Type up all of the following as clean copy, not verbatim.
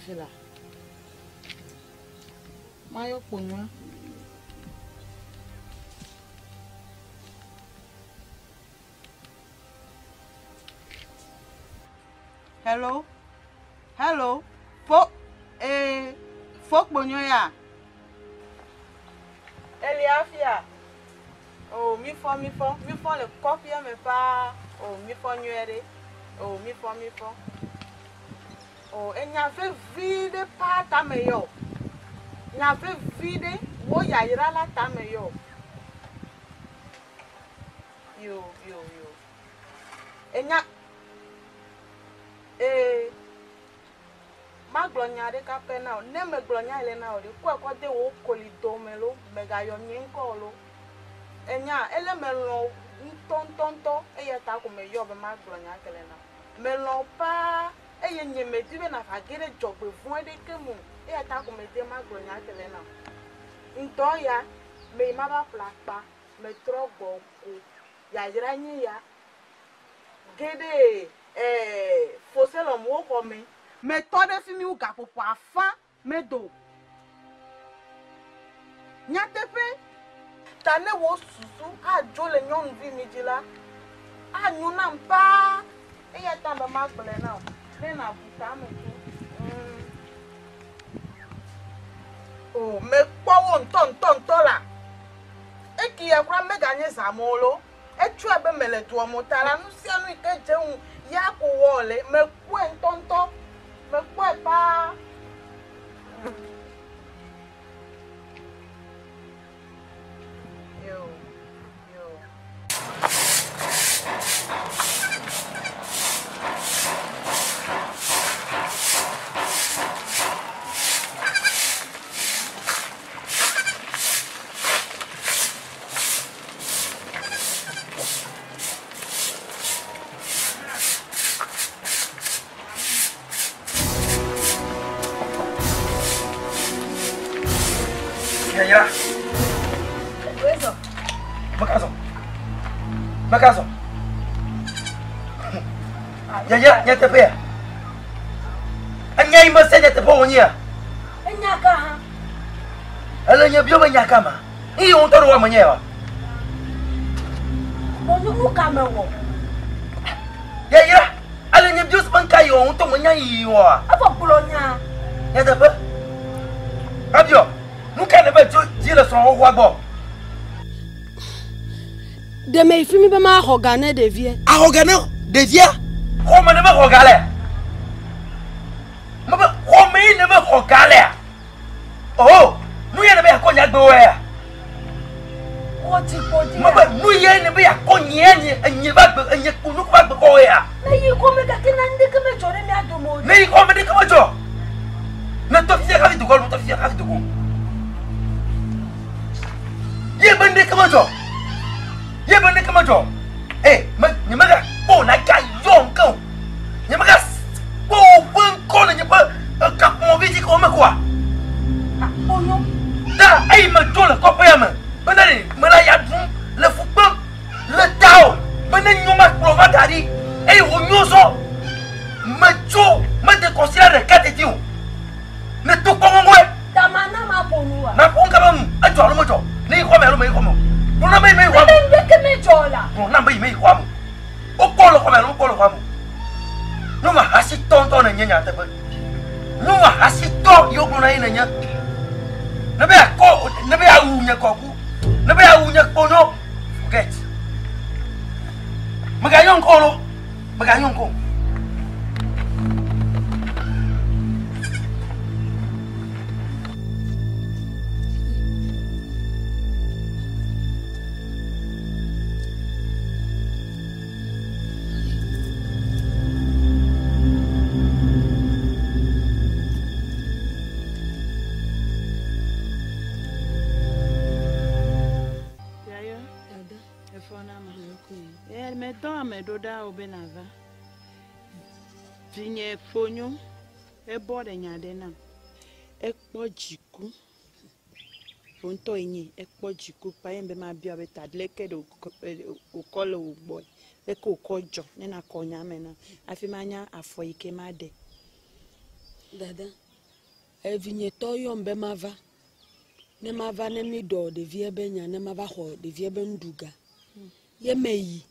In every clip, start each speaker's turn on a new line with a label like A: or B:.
A: Fifi la. Mayɔ kponyoa. Hello? Hello? Fo ee fo kponyo ya? Eli afia? Oh, mi fɔ, mi fɔ, mi fɔ le kɔƒea me paa. Oh, mi fɔ nyuie ɖe. Oh, mi fɔ, mi fɔ. Oh, enya vevi ɖe paa tame yɔ. Nya vevi ɖe wo yayra la tame yɔ. Yo, yo, yo. Enya ee magblɔ nya ɖeka pɛ na wò. Ne megblɔ nya yi le na wò ɖe, kɔe kɔ de wò koli dome lo, mègayɔ nye ŋkɔ o lo. Enya, ele melɔ̃ ŋutɔŋutɔŋutɔ eya ta ko meyɔ be magblɔ nya ke le na wò. Melɔ̃ paa eye nye medi be nàva ge ɖe dzɔgbevɔ̃e ɖeke me o. Eya ta ko medi be magblɔ nya ke le na wò. Ŋdɔ ya, meyi mava ƒle akpa, metrɔ gbɔ ko. Yayra nye ya. Ge ɖe ee Foselɔm wo xɔ me. Metɔ ɖe fi mi wu gaƒoƒo afã medo. Nyateƒe, ta ne wò susu adzo le nyɔnuvi mi dzi la, anyo nam paa. Eya ta be magblɔe na wò ne nàbu tame tso. Mm. O, mekpɔ wo ŋutɔŋutɔŋutɔ la. Ekeya kura meganye zãme o lo. Etsɔe be mele dua me o ta la, nu sia nu yi ke dze ŋu ya ko wɔ wòle. Mekpɔe ŋutɔŋutɔ. Mekpɔe paa. Yo, yo.
B: Yayra. Mekazɔ. Mekazɔ. Yayra, nyateƒea. Enya yi mese nyateƒe wònyea?
C: Enya ka hã?
B: Ele nye biɔ be nya ka ma? Iye ŋutɔ ɖe wɔme nye wa.
C: Kpɔ nu ka mewɔ?
B: Yayra, ale nye biɔ se nka yi wɔ ŋutɔ menya yi wɔa?
C: Evɔ gblɔ nya.
B: Nyateƒe. Abiɔ, nu ka ne be dzo dzi le srɔ̃ xoxoa gbɔ?
C: Ɖe meyi fi mi be maxɔ ga ne ɖevia.
B: Axɔ ga ne ɖevia? Xɔme ne be xɔ ga lea? Mebe xɔme yi ne be xɔ ga lea? Oh, nu ye ne be yakɔ nya gbe wɔa? Mebe nu ye ne be yakɔ nye nye enye va gbe enye kpo nu va gbe kɔ wɔa?
C: Ne yi xɔme gake na ŋɖeke medzɔ ɖe mía dome o.
B: Ne yi xɔme ɖeke medzɔ. Ne tɔ fia hafi dukɔ, ne tɔ fia hafi dukɔ. Ye be ŋɖeke medzɔ. Ye be ŋɖeke medzɔ. Eh, me nye mega kpɔ na ga yɔ ŋke o. Nye mega kpɔ woƒe ŋkɔ le nye ƒe kaƒomɔvi dzi ke wo me koa?
C: Akpɔyɔ.
B: Ta eyi me dzo le kɔƒea me bena ɖe mele ya ɖum le fu kpem le ta o bene nyo makplɔ va da ɖi eye wònyo zɔ. Metso mede kɔsiɖa ɖeka teti o. Ne to kpɔ ŋɔŋɔe.
C: Tama na ma ƒo nu wa.
B: Na ƒo ŋka be nu edzɔ alo medzɔ. Ne yi xɔ me alo me yi xɔ me o. Gblɔ na be yi me yi xɔ me.
C: Ne ŋɖeke medzɔ la.
B: Gblɔ na be yi me yi xɔ me. Wokpɔ le xɔ me alo wokpɔ le xɔ me o. Nyɔnu ahasitɔ ŋutɔ nenye nyateƒe. Nyɔnu ahasitɔ yi wogblɔ na ye nenye. Ne be yakɔ, ne be yawu nye kɔku, ne be yawu nye kponyo, forget. Megayɔ ŋkɔ o lo. Megayɔ ŋkɔ o.
A: Yayɔ, efɔ na ma. Eh, medɔ ame ɖo ɖa wò be nàva. Vinye ƒonyo, ebɔ ɖe nya ɖe nam. Ekpɔ dziku. Wò ŋutɔ enye, ekpɔ dziku pa ye be mabia be ta leke ɖe wòkɔ le wò gbɔe. Leke wòkɔ dzɔ ne nakɔ nya me nam. Hafi manya afɔ yi ke maɖe.
C: Dada, Evinyetɔ yɔm be mava. Ne mava ne mi ɖɔ ɖevia be nya ne mava xɔ ɖevia be nuɖuga. Ye meyi.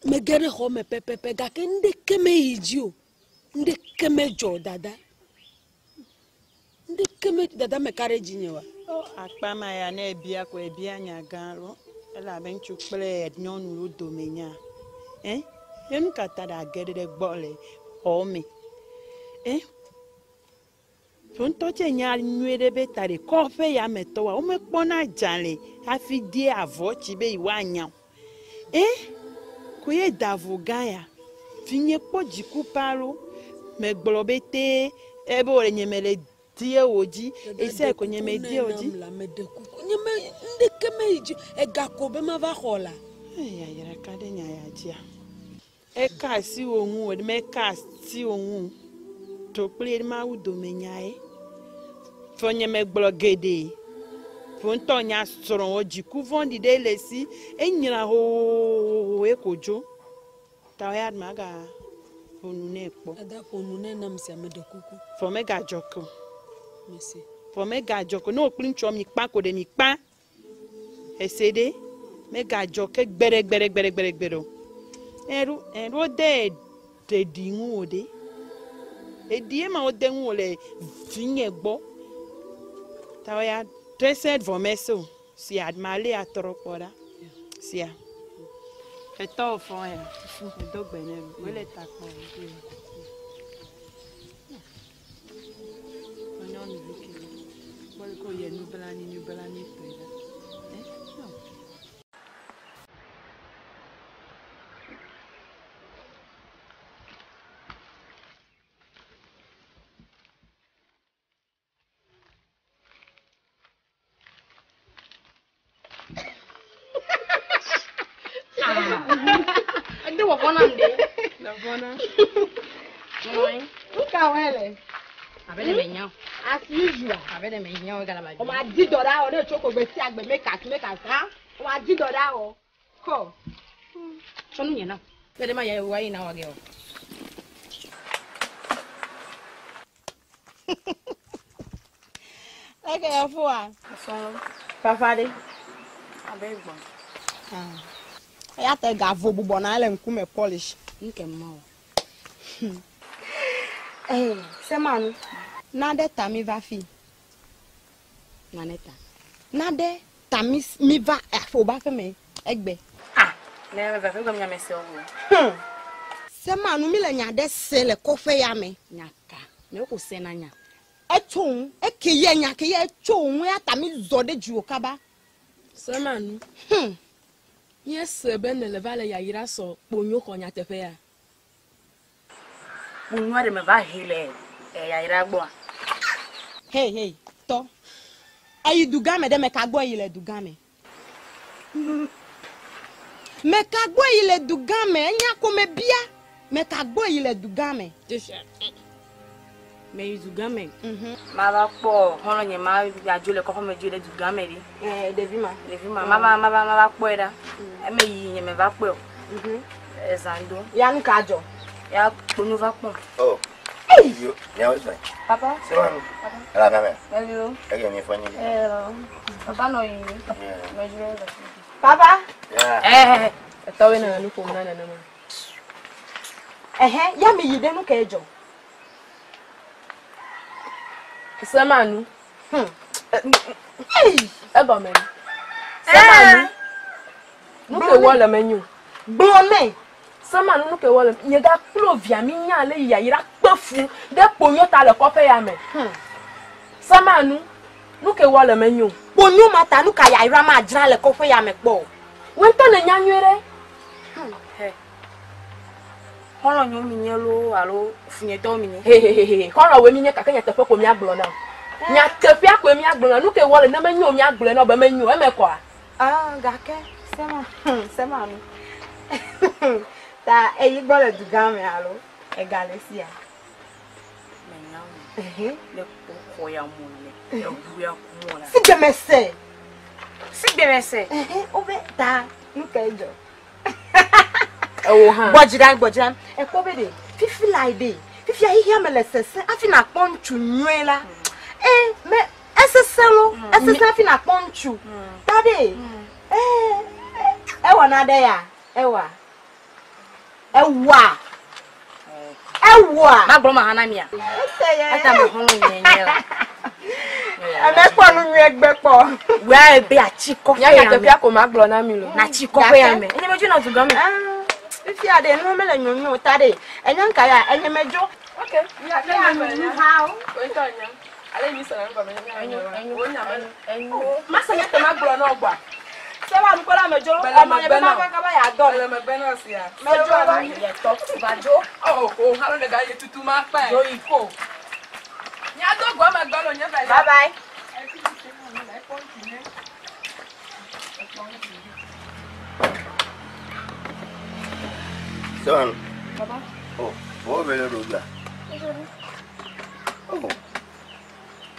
C: Mege ɖe xɔ me pɛpɛpɛ gake ŋɖeke meyi dzi o. Ŋɖeke medzɔ dada. Ŋɖeke me dada meka ɖe dzinye wa.
D: O akpa ma ya ne ebia ko ebia nya gã lo. Elabe ŋutsu kple nyɔnu wo dome nya. Eh? Ye nu ka ta ɖe age ɖe gbɔ le xɔ me? Eh? Ŋutɔ tse nya nyuie ɖe be ta ɖe kɔƒe ya me tɔwoa, womekpɔna dzalẽ hafi die avɔ tsi be yewoanya o. Eh? Ko ye da vo gã ya. Vinye kpɔ dziku pa lo. Megblɔ be te ebe wòle nye me le die wò dzi. Ese ko nye me die wò dzi.
C: La meɖe kuku. Nye me ŋɖeke meyi dzi. Ega ko be mava xɔ la.
D: Yayra ka ɖe nya ya dzia? Eka asi wò ŋu o, meka asi wò ŋu. To kple Mawu dome nyae. Fɔ nye megblɔ geɖe. Fɔ ŋutɔ nya srɔ̃wò dziku vɔ̃ɖi ɖe le si. Enyra hohoho ko dzo. Ta ya maga ƒo nu nɛ kpɔ.
C: Dada ƒo nu nɛ nam sia meɖe kuku.
D: Fɔ megadzɔ ke o.
C: Mesi.
D: Fɔ megadzɔ ke o. Ne wò kple ŋutsua mi kpa ko ɖe mi kpa. Ese ɖe megadzɔ ke gbeɖe gbeɖe gbeɖe gbeɖe gbeɖe o. Eɖo eɖo de ɖeɖi ŋu wò ɖe. Eɖi ema wode ŋu wò le vinye gbɔ. Ta ya dressed vɔ mese o. Sia male atrɔ kpɔ ɖa. Sia. Etɔ wò fɔ ya. Edo gbe nɛ. Wole ta kpɔ. Nyɔnuvi ke. Kpɔ ko yɛ nublanui nublanui tɔe ɖa. Eh? No.
A: Ede wɔ vɔna ŋde.
D: Vɔna.
A: Nuka wɔe le?
E: Abe ɖe menya o.
A: As usual.
E: Abe ɖe menya o galaba.
A: O ma di dɔ ɖa wɔ ne tso ko gbe sia gbe make as make as ha. O ma di dɔ ɖa wɔ. Kɔ.
E: Tsɔ nu nye na. Be ɖe ma ya wa yi na wa ge o.
A: Leke ya fua.
E: Asɔn.
A: Fafa ɖe.
E: Abe gbɔ.
A: Eya ta ga vo bubɔ na ele ŋkume polish.
E: Nke ma o.
A: Eh, semanu. Na ɖe ta mi va fi.
E: Na ne ta.
A: Na ɖe ta mi mi va aƒo ba ƒe me egbe.
E: Ah, ne va ƒe gbe nya me se o.
A: Semanu mi le nya ɖe se le kɔƒe ya me.
E: Nya ka. Me ko se na nya.
A: Etso ŋu, eke ye nya ke ye etso ŋu ya ta mi zɔ ɖe dziwò kaba.
F: Semanu. Míese be nele va le yayra sɔ kponyo xɔ nyateƒe ya.
E: Kponyo ɖe me va he le yayra gbɔa.
A: Hey, hey, tɔ. Eyi dugã me ɖe meka gbɔ yi le dugã me. Meka gbɔ yi le dugã me, enya ko me bia. Meka gbɔ yi le dugã me.
E: Me yi dugã me. Ma va kpɔ xɔlɔ̃ nye ma adzo le kɔƒe me dzo ɖe dugã me ɖi.
A: Ɖevi ma.
E: Ɖevi ma, ma va ma va ma va kpɔe ɖa. Eme yi nye me va kpɔe o. Ezã do.
A: Ya nu ka dzɔ?
E: Ya kponyo va kpɔ.
B: Oh. Yo, miawo sɔe.
E: Papa.
B: Semanu. Ela mɛ.
E: Hello.
B: Ege mi fɔ nyi.
E: Hello. Papa nɔ yi. Nɔ dzi ɖe.
A: Papa.
B: Yeah.
E: Eh.
F: Etɔwoe nɔ nu ƒom na nenema.
A: Ɛhɛ, ya mi yi ɖe nu ke dzɔ.
F: Semanu.
A: Ei.
F: Egɔme ni. Semanu. Nu ke wɔ le menyo.
A: Gblɔ nɛ.
F: Semanu nu ke wɔ le nye ga kplo via mi nya le yayra kpe fu ɖe kponyo ta le kɔƒe ya me. Semanu. Nu ke wɔ le menyo.
A: Kponyo ma ta nu ka yayra ma dzra le kɔƒe ya me kpɔ o.
F: Wo ŋutɔ ne nya nyuie ɖe.
E: He. Xɔlɔ̃ nyo mi nye loo alo funyetɔwo mi nye.
F: Hehehehe. Xɔlɔ̃woe mi nye gake nyateƒe ko míagblɔ na. Nyateƒea koe míagblɔ na. Nu ke wɔ le ne menyo míagblɔe na wo be menyo. Eme kɔa?
A: Ah, gake sema, sema nu. Ta eyi gbɔ le dugã me alo ega le sia.
E: Menya o. Ne kpɔ xɔ ya mɔ le, eʋu ya ku mɔ la.
A: Si gbe me se.
E: Si gbe me se.
A: Wobe ta nu ke dzɔ.
F: Ewo hã.
A: Gbɔdzra, gbɔdzra. Ekpɔ be ɖe fifi la ɖe. Fifia xexea me le sesẽ hafi nakpɔ ŋutsu nyuie la. E me esesẽ lo, esesẽ hafi nakpɔ ŋutsu. Ta ɖe. E ewɔna ɖe ya, ewa. Ewa. Ewa.
E: Magblɔ ma hã na mia.
A: Ese ye.
E: Eta me xɔlɔ̃ nye nye la.
A: Ame kpɔ nu nyuie gbe kpɔ.
E: Wea ebe atsi kɔƒe
F: Nya
E: ya me.
F: nyateƒea ko magblɔ na mi lo.
E: Na tsi kɔƒe ya me. Enye medzo na dugã me.
A: Fifia ɖe nu mele nyonyo o ta ɖe. Enye ŋka ya enye medzo.
F: Ok.
A: Nuhawo.
F: Mase nye te magblɔ na wo gbɔa.
A: Seba nu kpɔ la medzo.
G: Mele
A: Ɔmɔ nye
G: megbe
A: be
G: na
A: ma
G: wo.
A: kaka ba ya dɔ.
G: Ele megbe na sia.
A: Medzo la.
E: Yɛtɔ va dzo.
G: Oh, oh, halo ɖeka ye tutu ma kpɛ.
E: Dzo yi ko.
G: Míado go megbe lo nye vɛ.
A: Bye bye.
B: Sewanu. Oh, wo vele ɖo gbea. Oh.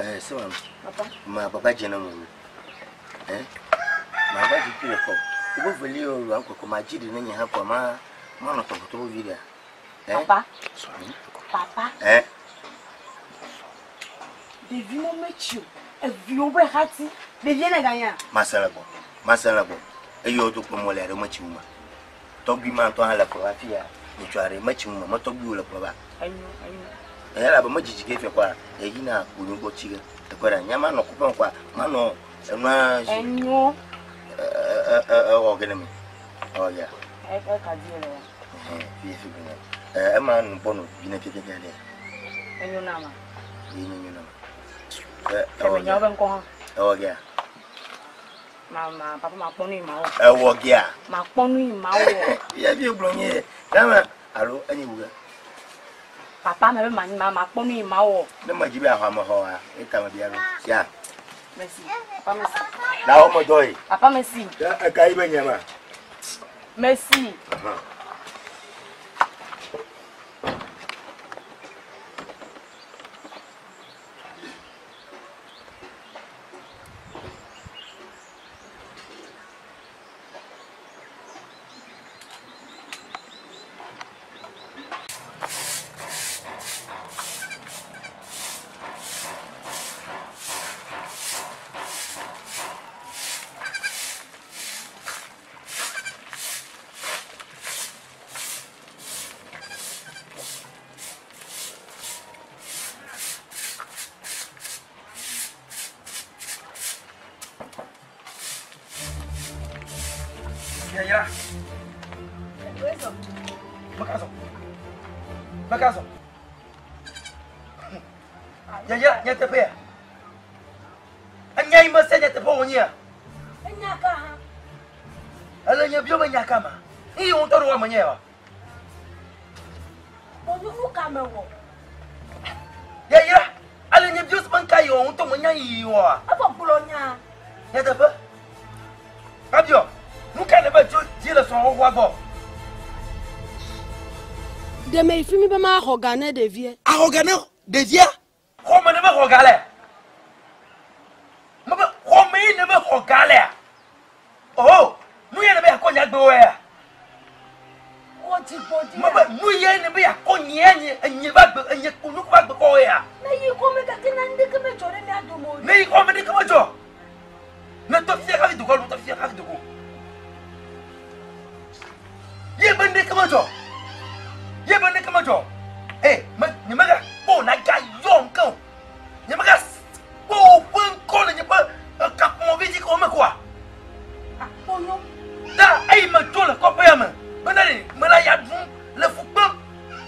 B: Eh, Sewanu. Ma papa dze na mo. Eh? Ma ba dzi kple kɔ. Wo vele yo lo akɔ ma dzi ɖe ne nye hã kɔ ma ma nɔ tɔkɔtɔ vi ɖea. Eh?
A: Papa. Papa.
B: Eh?
A: Ɖevi mo metsi o. Eviwo be hati. Ɖevie ne ganya.
B: Ma se le gbɔ. Ma se le gbɔ. Eye wo do kpɔ mo le aɖe metsi wu ma. Tɔgbi ma ŋutɔ hã le kplɔ va fi ya. Ŋutsu aɖe metsi wu ma. Me tɔgbiwo le kplɔ va.
E: Enyo, enyo.
B: Eya la be medzidzi ke fia kɔa, eyina kponyo gbɔ tsi ge. Ekɔe ɖa, nya manɔ kuƒe kɔa, manɔ enua zi.
E: Enyo.
B: Ewɔ ge ne me. Ewɔ gea.
E: Eka di le ya.
B: Ɛhɛn, fi fi fi. Ɛ ema nu bɔ no vi ne fiafia ɖe.
E: Enyo na ma.
B: Ye nye nyo na ma. Ɛ
E: Ke
B: ewɔ
E: me nyawo
B: gea.
E: be ŋkɔ hã.
B: Ewɔ gea.
E: Ma ma papa ma kpɔ nu yi ma wɔ.
B: Ewɔ gea.
E: Ma kpɔ nu yi ma wɔ.
B: Fia fi gblɔ nye. Dama alo enye wu ge.
E: Papa me be ma ma ma kpɔ nu yi ma wɔ.
B: Ne me dzi be axɔ ame xɔ wa, eta me bia ɖo. Sia.
E: Merci. Papa merci.
B: Na wo me dɔ yi.
E: Papa merci.
B: Eka yi be nye ma.
E: Merci.
B: Ahan. Yayira. Mekazɔ. Mekazɔ. Yayira, nyateƒea. Enya yi mese nyateƒe wònyea?
C: Enya ka hã.
B: Ele nye bio me nya ka ma. Iyi ŋutɔ ɖo wɔme nye wa.
C: Kpɔnyo nu ka me wɔ?
B: Yayira, ale nye bio se nka yi wɔ ŋutɔ me nya yi wɔa.
C: Evɔ gblɔ nya.
B: Nyateƒe. Fabio, nu ka ne be tso dzi le srɔ̃ xoxoa gbɔ?
C: Ɖe me yi fi mi be maxɔ ga ne ɖevie.
B: Axɔ ga ne ɖevia? Xɔme ne be xɔ ga lea? Mebe xɔme yi ne be xɔ ga lea? Oh, nu ye ne be yakɔ nya gbe wɔa?
C: Wɔ dzigbɔɖi.
B: Mebe nu ye ne be yakɔ nye nye enye va gbe enye kponu va gbe kɔ ya?
C: Ne yi xɔme gake na ŋdeke medzɔ ɖe mía dome o.
B: Ne yi xɔme ɖeke medzɔ. Ne tɔ fia hafi dukɔ, ne tɔ fia hafi dukɔ. Ye be ŋdeke medzɔ. Ye be ŋdeke medzɔ. Ɛ me nye mega kpɔ na ga yɔ ŋke o. Nye mega kpɔ woƒe ŋkɔ le nye ƒe kaƒomɔvi dzi ke wo me koa.
C: Akpɔnyo.
B: Ta eyi me tso le kɔƒe ya me bena ɖe me la ya ɖum le fu kpem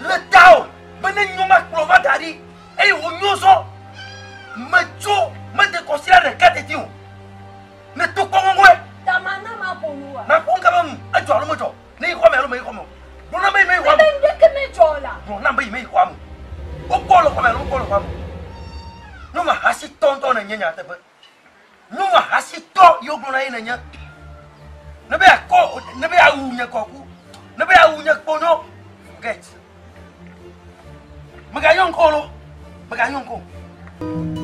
B: le ta o bene nyo ma kplɔ va da ɖi eye wo nyo zɔ me tso mede kɔsi la ɖeka teti o ne to kpɔ ŋɔŋɔe.
C: Tama na ma ƒo nu wa.
B: Na ƒo ŋka be ŋu edzɔ alo medzɔ ne yi xɔ me alo me yi xɔ me o gblɔ na be yi me yi xɔ me.
C: Ebe ŋdeke medzɔ la.
B: Gblɔ na be yi me yi xɔ me o wokpɔ le xɔ me alo wokpɔ le xɔ me o nyɔnu ahasitɔ ŋutɔ ne nye nyateƒe nyɔnu ahasitɔ yi wogblɔ na ye ne nye ne be akɔ ne be awu nye kɔku ne be awu nye kponyo forget megayɔ ŋkɔ lo megayɔ ŋkɔ.